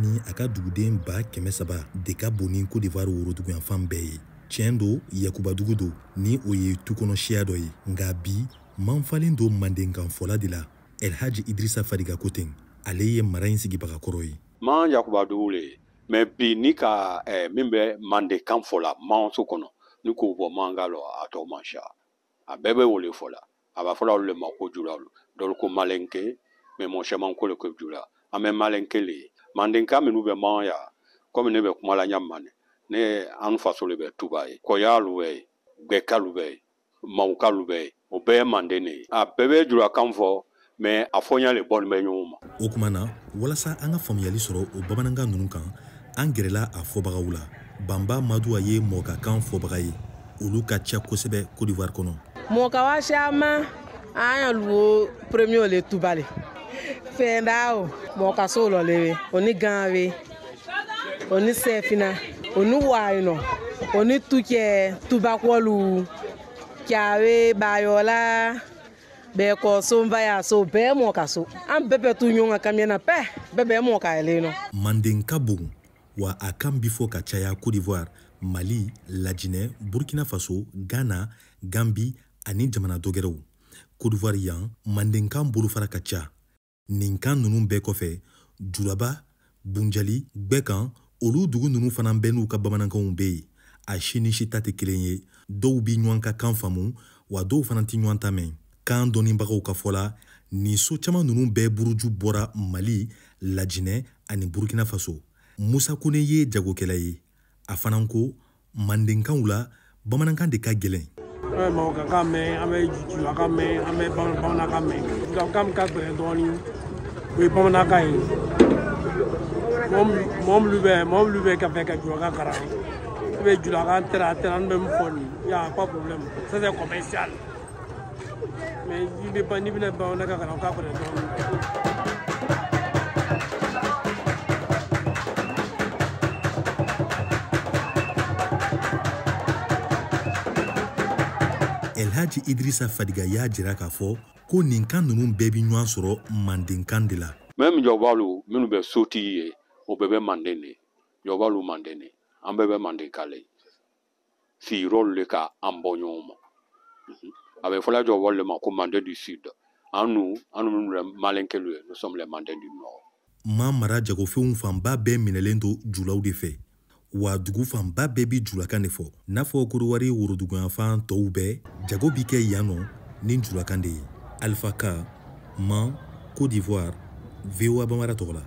ni a ka duguden 300,000 de ka bon ni Côte d'Ivoire woroduguyanfan bɛɛ ye. Tiɲɛ don, Yakubadugu don, ni o ye tukɔnɔ siya dɔ ye, nka bi Man falen don mandenkanfɔla de la. Elhaji Idrissa Fadiga ko ten, ale ye mara in sigibaga kɔrɔ ye. Man Yakubadugu le ye, mais bi ni ka min bɛ mandenkan fɔ la manso kɔnɔ, ni k'o bɔ mankan lɔ, a tɔ man siya. A bɛɛ bɛ o le fɔ la. A b'a fɔla olu le ma ko julalu, dɔlu ko malenke, mais mɔgɔ caman ko le ko jula. An bɛ malenke le ye. Mandenkan minnu bɛ man ya, komi ne bɛ kuma la ɲa min ma, ne an faso le bɛ Tuba ye. Kɔyalu bɛ yen, Gbɛkalu bɛ yen, Mawukalu bɛ yen, o bɛɛ ye manden de ye. A bɛɛ bɛ julakan fɔ, mais a fɔɲa le bɔlen bɛ ɲɔgɔn ma. O tuma na, walasa an ka faamuyali sɔrɔ o bamanankan ninnu kan, an gɛrɛla a fɔbagaw la. Banba Maduwa ye mɔkakan fɔbaga ye. Olu ka ca kosɛbɛ Côte d'Ivoire kɔnɔ. Mɔkawa caman, an y'olu premier le Tuba le. Fɛnda o, mɔkaso lɔ le be, o ni gan be, o ni sɛfina, o ni wayinɔ, o ni tukɛ, tubakɔlu, Kyawe, Bayola, Bɛkɔ, Sonbaya, so bɛɛ mɔ ka so. An bɛɛ bɛ tu ɲɔgɔn kan kamiyɛn na pɛ, bɛɛ bɛ mɔ ka yɛlɛ nɔ. Manden ka bon, wa a kan bi fɔ ka caya Côte d'Ivoire, Mali, Lajinɛ, Burkina Faso, Ghana, Gambie ani jamana dɔgɛrɛw. Côte d'Ivoire yan, mandenkan bolofara ka ca. Nin kan ninnu bɛɛ kɔfɛ, Julaba, Bunjali, Gbɛkan, olu dugu ninnu fana bɛɛ n'u ka bamanankanw bɛ yen. A si ni si ta tɛ kelen ye. Dɔw bi ɲɔgɔn ka kan faamu, wa dɔw fana tɛ ɲɔgɔn ta mɛn. Kan dɔnnibagaw ka fɔ la, nin so caman ninnu bɛɛ buruju bɔra Mali, Lajinɛ ani Burkina Faso. Musa Kone ye jagokɛla ye. A fana ko mandenkanw la, bamanankan de ka gɛlɛn. An bɛ mɔgɔkankan mɛn, an bɛ julakan mɛn, an bɛ bamanankan mɛn. Julakan min ka gɛlɛn dɔɔnin, o ye bamanankan ye. Mɔgɔ minnu bɛ ka fɛ ka julakan kalan, i bɛ julakan tɛrɛ tɛrɛ, an bɛ min fɔ nin, y a pas problème, ça c'est commercial. Mais n'i bɛna bamanankan kalan, o ka gɛlɛn dɔɔnin. Elhaji Idrissa Fadiga y'a jira k'a fɔ ko nin kan ninnu bɛɛ bi ɲɔgɔn sɔrɔ mandenkan de la. Même jɔbalu minnu bɛ sotigi ye, o bɛɛ bɛ manden de. Jɔbalu manden de. An bɛɛ bɛ mandenkan le. Sigiyɔrɔ le ka an bɔ ɲɔgɔn ma. A bɛ fɔla jɔbalu le ma ko manden du sud. An nu, an minnu bɛ malenkɛlu ye, nous sommes les manden du nord. Man mara jagofɛnw fanba bɛɛ minɛlen don julaw de fɛ. Wa dugu fanba bɛɛ bi julakan de fɔ. N'a fɔ Kodowari woroduguyanfan tɔw bɛɛ, jago bi kɛ yan nɔ ni julakan de ye. Alpha Ka, Man, Côte d'Ivoire, VOA Bambara tɔgɔ la.